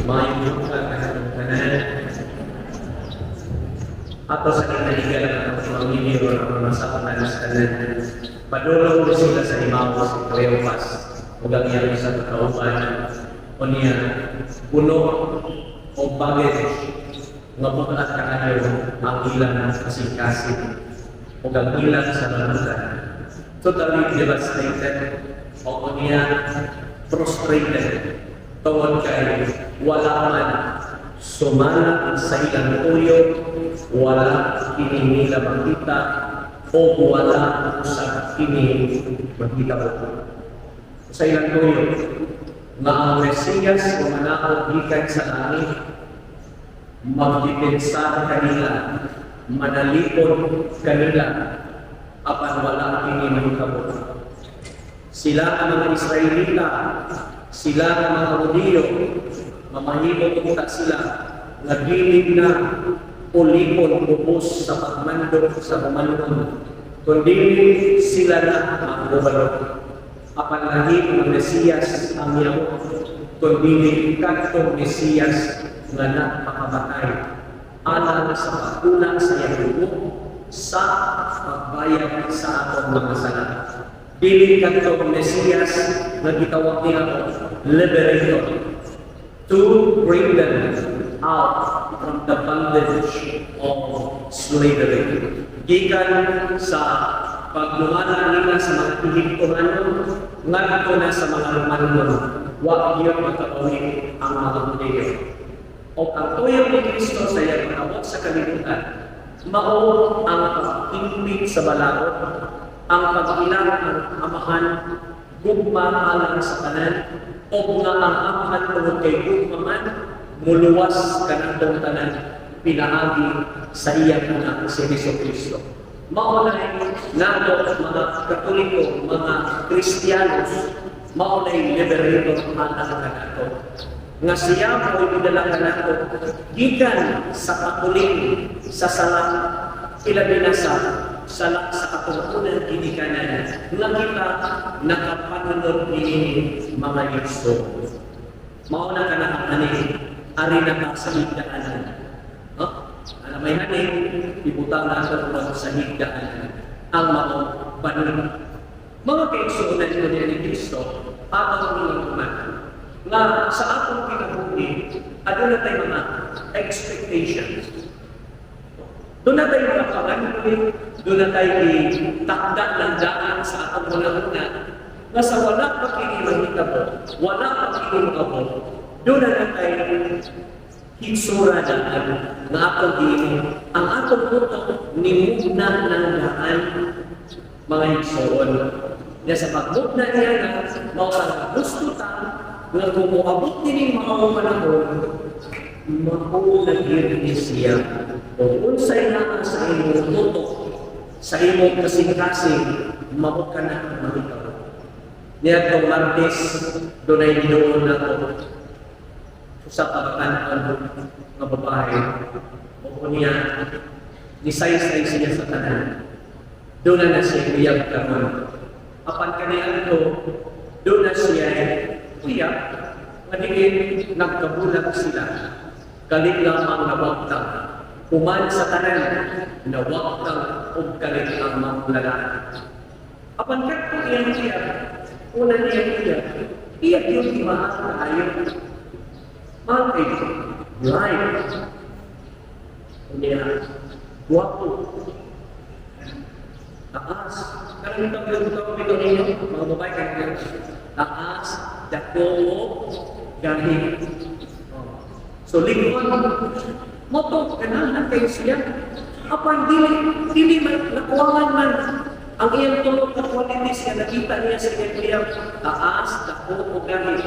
Maayong buntag kanatong tanan. Ato sa kinaligan ang atong Ebanghelyo nga masakitan sa tanan. Padulong sila sa Emmaus si Cleopas ug ang iyang isa ka kauban. Unya puno og baggage nga bug-at kaayo ang ilang kasing-kasing ug ang ilang salamutan. Totally devastated o unya frustrated tungod kay wala man sumala sa ilang tuyo, wala kini nila makita o wala usab kini mahitabo. Sa ilang tuyo nga ang Mesiyas o manaog gikan sa langit, magdepensar kanila, manalipon kanila, apan wala kini mahitabo. Sila ang mga Israelita, sila ang mga Hudiyo, mamahimo unta sila nga dili na ulipon, ubos sa pagmando sa Romanon, kundi sila na ang gobernador. Apan lahi ang Mesiyas ang miabot, kundi kadtong Mesiyas nga nagpakamatay alang sa pagkulang sa iyang dugo sa pagbayad sa atong mga sala. Dili kadtong Mesiyas nga gitawag nila liberator to bring them out from the bondage of slavery. Gikan sa paglungana nila sa mga Ehiptohanon ngadto na sa mga Romanon, wa gyud makabawi ang mga Hudiyo. O ang tuyo ni Kristo sa iyang pag-abot sa kalibutan, mao ang pag-impit sa balaod, ang pag-ilang ang Amahan gugma alang sa tanan, o nga ang Amahan tungod kay gugma man, muluwas kanatong tanan pinaagi sa iyang Anak, si Hesus Kristo. Mao na nato mga Katoliko, mga Kristiyanos, mao na liberator alang kanato. Nga siya mo'y midala kanato gikan sa patuling sa sala, ilabi na sa sala sa atong unang ginikanan nga kita nakapanunod niini, mga igsoon. Mao na kanang ani, ari na ka sa higdaanan. No? Ana may hani, ibutang nato sa higdaanan ang maong panunod. Mga kaigsuonan ko niya ni Kristo, atong mga nga sa atong kinabuhi, aduna tay mga expectations. Duna tay mga pangandoy, duna tay takda ng daan sa atong hunahuna, nga sa wala pa kini mahitabo, wala pa kini maabot, duna na tay hitsura daan nga atong gihimo. Ang atong utok nimugna ng daan, mga igsoon. Nga sa pagmugna niya na, mao nga gusto ta nga kung moabot nining maong panahon, mao na gyud ni siya. O unsay naa sa imong tutok, sa imong kasing-kasing, mao ka na mahitabo. Niadtong Martes, dunay giduol nato sa kabatan-on nga babae. O niya, nisaysay siya sa tanan. Duna na siya uyab karon. Apan kaniadto, duna siya uyab nga diin nagkabulag sila. Kalit lamang nawagtang. Human sa tanan, nawagtang og kalit ang mga lalaki. Apan kadto iyang uyab, una niyang uyab, iya gyud mahal kaayo. Mahal kay bright. Unya, guwapo. Taas. Kanang tawag tawag bitaw ninyo, mga babae kay taas, dako, gahi. Oh. So lingon, moto ganahan kayo siya. Apan dili dili man nakuwangan man ang iyang tulo ka qualities nga nakita niya sa iyang uyab, taas, dako, o gahi.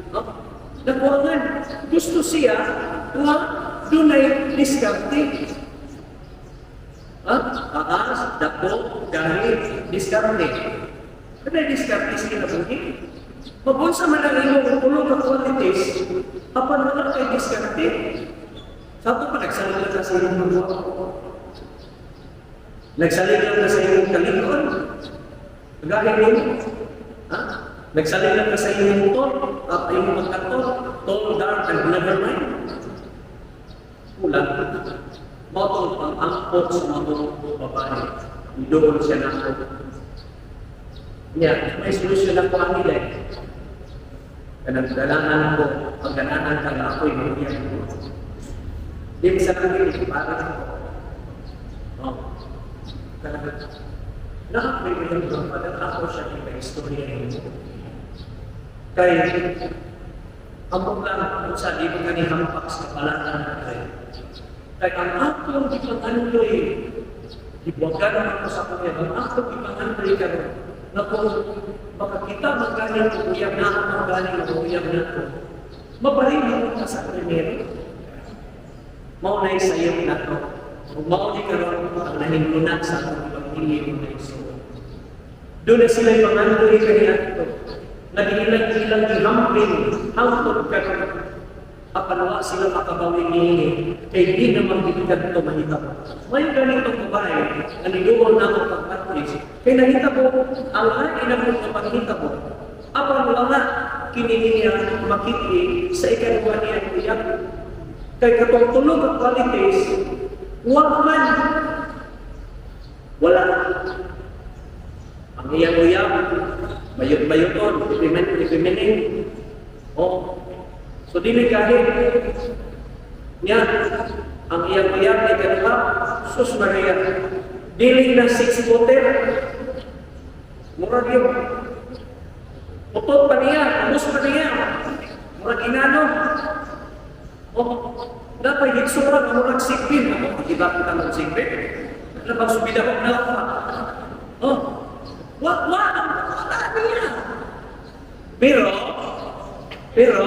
No? Nakuwangan. Gusto siya nga dunay diskarte. Ha? Taas, dako, gahi, diskarte. Dunay diskarte sa kinabuhi. Mabunsa man ang imong tulo ka qualities, apan wala kay diskarte. Sa ato pa, nagsalig lang ka sa imong mga. Nagsalig lang ka sa imong kalikon. Gahi mo. Ha? Nagsalig lang ka sa iyong motor, at iyong pagkantor, tall, dark, and never mind. Kulang. Mao tong pang-angkot sa mga babae. Doon siya nako. Niya, may solusyon ako ang nila. Kanang ganahan ko, pag ganahan ka na ako'y mahiyang ko. Di sa lang para ako. Oh. Kanang na-apply mo yung brother, ako siya yung istorya ninyo. Kay, ambot lang kung sa di mo kani hampak sa palatan kay. Kay ang akong gipangandoy, gibuwagan ako sa kuya, ang akong gipangandoy karon na kung makakita man gani og uyab na ako gani og uyab na ko, mabalhin ka sa primero. Mao na sayop nato. Ug mao ni karon ang nahinlunan sa atong ebanghelyo, mga igsoon. Doon na sila pangandoy kaniadto. Nag-ilang ilang gihamping hangtod karon. Apan wa sila makabawi niini kay di naman gid kadto mahitabo. May ganitong babae nga niduol nako pag-baptis kay nahitabo ang lain na mo nga panghitabo. Apan wala kini niya makiti sa ikaduha niya uyab. Kay katong tulo ka qualities wa man, wala. Ang iyang uyab, bayot-bayoton, effeminate. Oh. So dili kahit niya ang iyang uyab ni kaduha, sus Maria. Dili na 6 footer. Murag yung utot pa niya, ubos pa niya. Murag inano. Oh, dapat hitsura nga murag sigbin. Ako, di ba kita mag sigbin? Ano bang subida ko na? Oh, wa, wa, wala niya. Pero,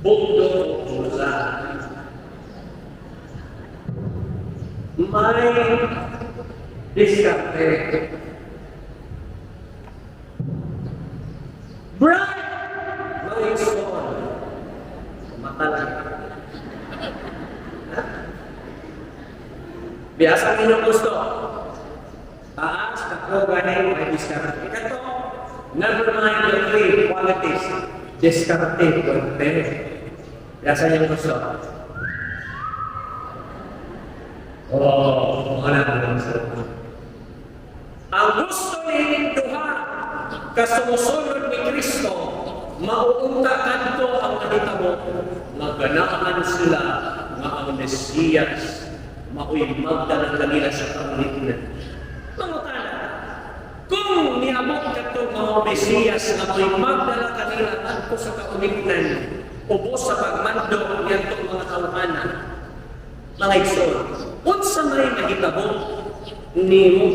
bulldozer. May diskarte. Bright! May son. Mata lang. Ha? Biasa inyong gusto. Taas, tatlo, gani, may diskarte. Ikato, never mind the three qualities. Diskarte, pwede. Biasa inyong gusto. Oh, wala na gusto. Ang gusto ni duha ka sumusunod ni Kristo, mauunta kadto ang nahitabo, maganahan sila nga ang Mesiyas mao'y magdala kanila sa kaunit. Mangutana, kung niabot kadto mga Mesiyas nga mao'y magdala kanila adto sa kaunitnan, ubos sa pagmando niadtong mga tawhana, mga igsoon, unsa may nahitabo nimo?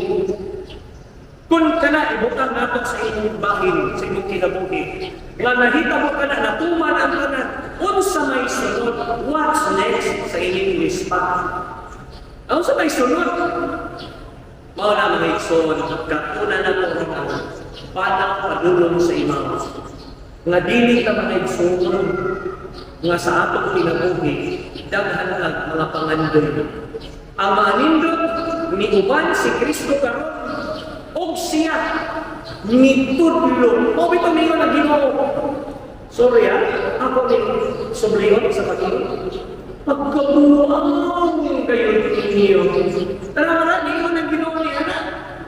Kung kana ibutang nato sa imong bahin, sa imong kinabuhi, nga nahitabo ka na, natuman ang tanan, unsa may sunod? What's next sa inyong path? Ang unsa may sunod? Mao na, mga igsoon, katuna na mo ang panang padulong sa Emmaus. Nga dili ka, mga igsoon, nga sa atong kinabuhi, daghan ang mga pangandoy. Ang maanindot ni uban si Kristo karon og siya nitudlo. Mao bitaw ningon ang Ginoo. Sorry ah, ako ni sublion sa pag-ingon. Pagkabuang kayo ninyo. Tara na, ningon ang Ginoo ni ana.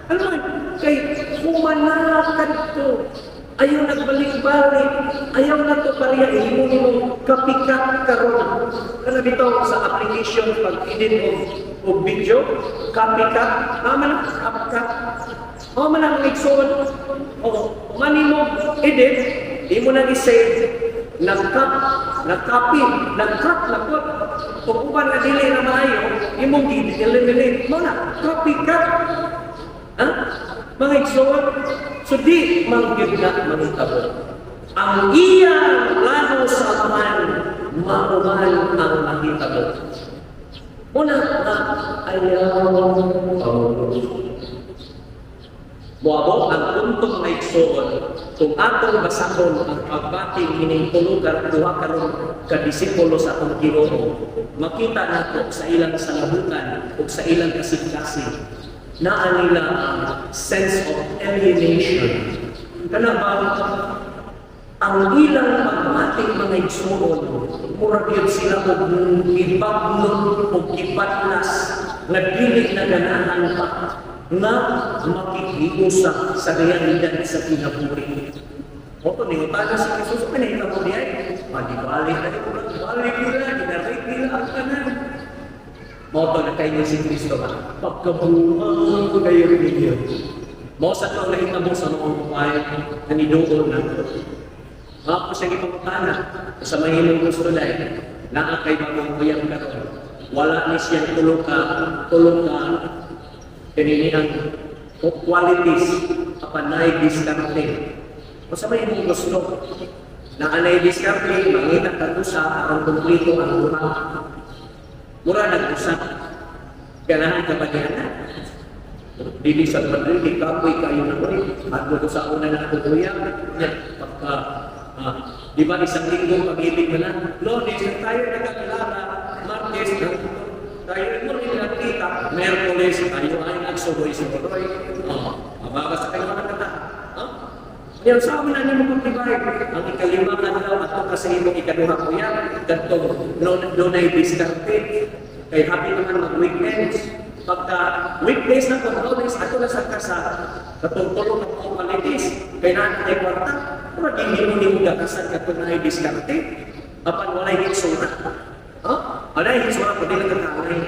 Ano man, kay humanakad to. Ayaw nagbalik-balik. Ayaw na to pareha. Imo nimo copycat karon. Kana bitaw sa application pag edit og video, copycat. Mama na, copycat. Mao man ang igsoon. O, mani mo edit, di mo na i-save, nag-cut, nag-copy, nag-cut, nag-cut. Kung uban nga dili na maayo, imong gi-eliminate mo na, copycat. Ha? Mga igsoon, so di man gyud na mangitabo. Ang iyang plano sa Amahan, mauman ang mahitabo. Una, nga ayaw pamulos. Moabot ang puntong na igsoon kung atong basahon ang pagbati kining tulo ka duha karon ka disipulo sa atong Ginoo, makita nato sa ilang salabutan ug sa ilang kasing-kasing. Naa nila ang sense of alienation. Kana ba ang ilang pagbati, mga igsuon, murag yun sila og gibagnot o gipatlas nga dili na ganahan pa nga makikiusap sa realidad sa kinabuhi. Oto, ningutana si Jesus, "Pinahita mo diay?" Madibalik na ito, balik nila, ginarik nila ang tanan. Mao to nakaingon si Kristo ba? "Pagkabuang ko kayo ninyo." Mao sa ito ang nahitabo sa maong babae na niduol na. Mao po siyang ipangutana sa mahimong gusto dahil naa kay bagong uyab karon. Wala ni siyang tulo ka kanini ang qualities apan naay diskarte. O sa may imong gusto na anay diskarte, mangita kag usa aron kumpleto ang duha. Mura nag-usa. Ganahan ka ba niya na? Dili sa Madrid, kapoy kayo na ko. Adto ko sa una na ako kuya. Nya, pagka, di ba isang linggo pag-ibig mo na? Lunes, tayo nagkakilala. Martes, tayo mo rin nagkita. Merkoles, tayo ay nagsuroy-suroy. Oh, mababa sa kayo mga kata. Huh? Yan, sa amin na nimo pagtibay. Ang ikalima nga adlaw, ato ka sa imong ikaduha kuya, kadtong no, dunay diskarte. Kay happy naman mag-weekends. Pagka weekdays na kung Lunes, ato na sa kasa, katong tulo ka qualities, kay naa kay kwarta, murag hindi mo nimo gakasan katong naay diskarte. Apan walay hitsura. Huh? Walay hitsura, pwede lang kakaanay.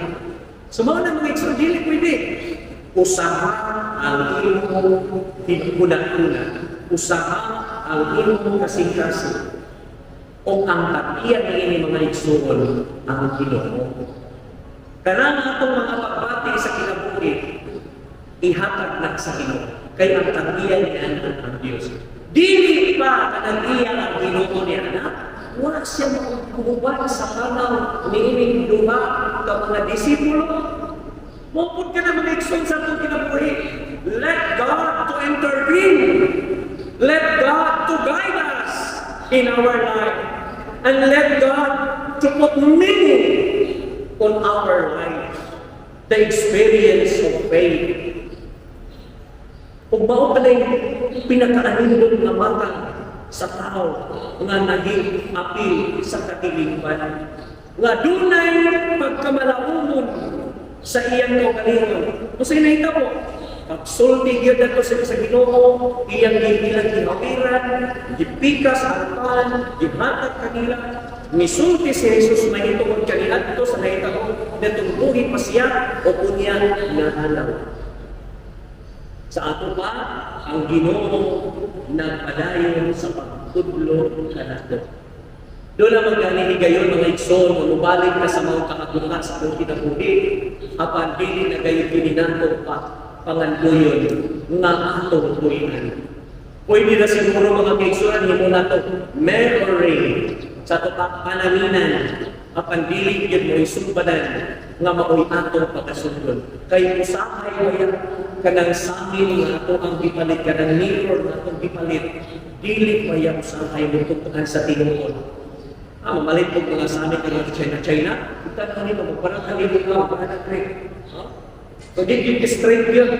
So mao na, mga igsoon, dili pwede. Usaha ang imong huna-huna. Usaha ang imong kasing-kasing. O ang tag-iya niini, mga igsuon, ang Ginoo. Kanang atong mga pagbati sa kinabuhi, ihatag na sa Ginoo. Kay ang tag-iya niya ang Dios. Dili pa kanang iya ang Ginoo niya anak. Wala siya makukuban sa kanaw niining duha ka mga disipulo. Mupod ka na, mga igsoon, sa atong kinabuhi. Let God to intervene. Let God to guide us in our life. And let God to put meaning on our life. The experience of faith. Ug mao kanay pinakaanindot nga matang sa tao nga naging apil sa kadiliman. Nga dunay pagkamalaumon sa iyang kaugalingon. Kung sa nahitabo, pagsulti gyud ato sa Ginoo, iyang gibilang gihawiran, gipikas ang pan, gihatag kanila. Misulti si Jesus mahitungod kaniadto sa nahitabo natong buhi pa siya o unya naalaw. Sa ato pa, ang Ginoo nagpadayon sa pagtudlo kanato. Doon naman gani higayon, mga igsoon, nga mubalik ka sa mga kaaguhan sa atong kinabuhi, apan dili na gayon kini nato pa pangandoyon nga atong buhian. Pwede na siguro, mga kaigsuonan, himo nato memory sa ato pa panaminan, apan dili gyud mo isumbanan nga maoy atong pagkasundon. Kay usahay waya kanang samin nga ato ang gipalit, kanang mirror nga atong gipalit, dili waya usahay mo tutukan sa tinuod. Ah, mamalit og mga samin kanang China China, kita na nimo magparang kanimo nga magparang kay. Huh? So di gyud straight yun,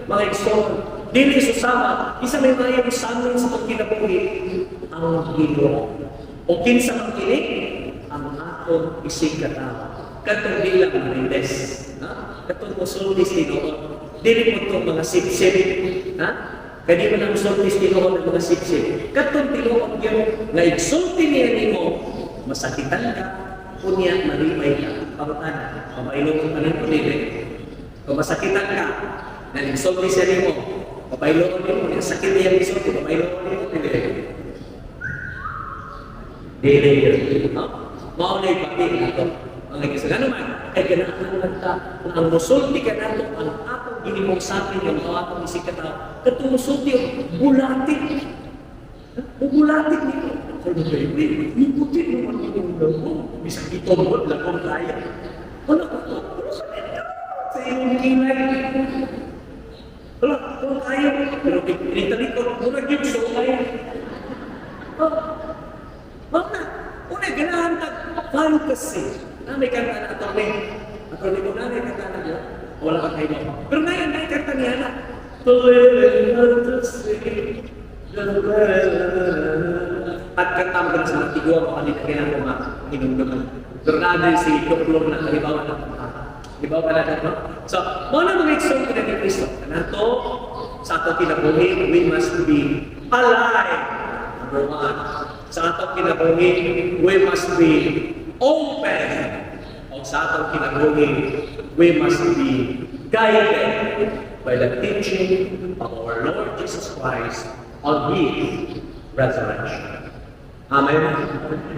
mga igsoon. Dili susama, isa may mayong samin sa atong kinabuhi, ang Ginoo. O kinsa man kini? Ang atong isig katawo. Katong di lang marites. Ha? Katong musulti tinuod. Dili mo itong mga sip-sip. Ha? Kaya di man ang musulti tinuod ng mga sip-sip. Katong tinuod yun, nga igsulti niya nimo, masakitan ka, unya malipay ka. Pangutana, pabaylo ka nimo, dili? Kung masakitan ka, na nagsulti siya nimo, pabaylo nimo, niya sakit niya gisulti, pabaylo nimo, dili? Dili yun. No? Mao na ipati nato. Mga igsoon, ano man, ay ganahan ta nga ang musulti ka nato, ang atong ginimong sapin nga mao atong isig katawo, katong musulti bulatik. Bubulatik nimo. Sabi ko, "Niputi naman yung lagong. Bisag ito mo, lagong kaya." Wala ko, wala sa nito. Sa iyong kilay. Wala, wala kayo. Pero initalikod, murag yun, so kayo. Oh, mao na, una, ganahan tag fantasy. Na may kanta na attorney. Attorney ko na may kanta na niya. Wala ka kayo. Pero ngayon, may kanta. kanta niya na. To live and to see the At kanta mo na sa mga tiguang mo kanina kaya mga hinumduman. Pero naa si Doklor na halimbawa na halimbawa ka na, no? So, mao na, mga igsoon ni Kristo. Kanato, sa atong kinabuhi, we must be alive. Number one. Sa atong kinabuhi, we must be open. O sa atong kinabuhi, we must be guided by the teaching of our Lord Jesus Christ on His resurrection. Amen.